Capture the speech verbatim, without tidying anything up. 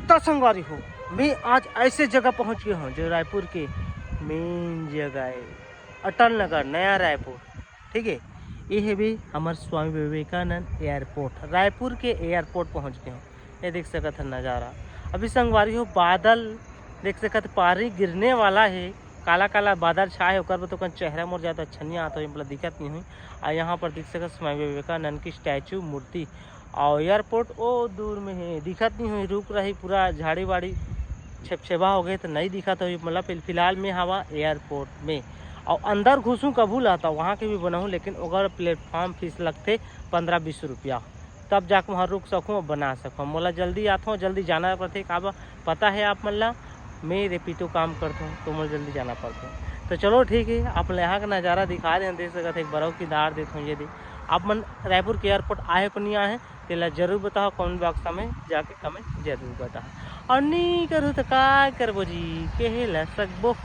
त संगवारी हो, मैं आज ऐसे जगह पहुंच गया हूँ जो रायपुर के मेन जगह है, अटल नगर, नया रायपुर। ठीक है, ये है भी हमार स्वामी विवेकानंद एयरपोर्ट, रायपुर के एयरपोर्ट पहुंच गए हूँ। ये देख सकत है नज़ारा। अभी संगवारी हो, बादल देख सकत, पारी गिरने वाला है, काला काला बादल छाए, ओकर बर तो ओकर चेहरा मोर ज़्यादा अच्छा नहीं आता, मतलब दिखत नहीं हुई। और यहाँ पर देख सकत स्वामी विवेकानंद की स्टैचू, मूर्ति, और एयरपोर्ट ओ दूर में है, दिखत नहीं हुई, रुक रही, पूरा झाड़ी वाड़ी छेपछेबा हो गए तो नहीं दिखत हुई। मतलब फिल- फिलहाल में हवा एयरपोर्ट में, और अंदर घुसूँ कभू ला तो वहाँ के भी बनाऊँ, लेकिन ओकर प्लेटफॉर्म फीस लगते पंद्रह बीस रुपया, तब जाके वहाँ रुक सकूँ और बना सकूँ। मोला जल्दी आथों, जल्दी जाना पड़थे, काबर पता है आप मन ला, मैं रेपिडो काम करथों तो मोला जल्दी जाना पड़थे। तो चलो ठीक है, आप मन ला यहाँ का नज़ारा दिखा दें, देख सकत है, एक बरौ की दार देथों। ये दे, आप मन रायपुर के एयरपोर्ट आए हो कि नहीं आए हैं, तेला जरूर बताओ, कमेंट बॉक्स में जाके कमेंट जरूर बताओ। और नहीं करूँ तो का करबो जी, कहे ला सकबो।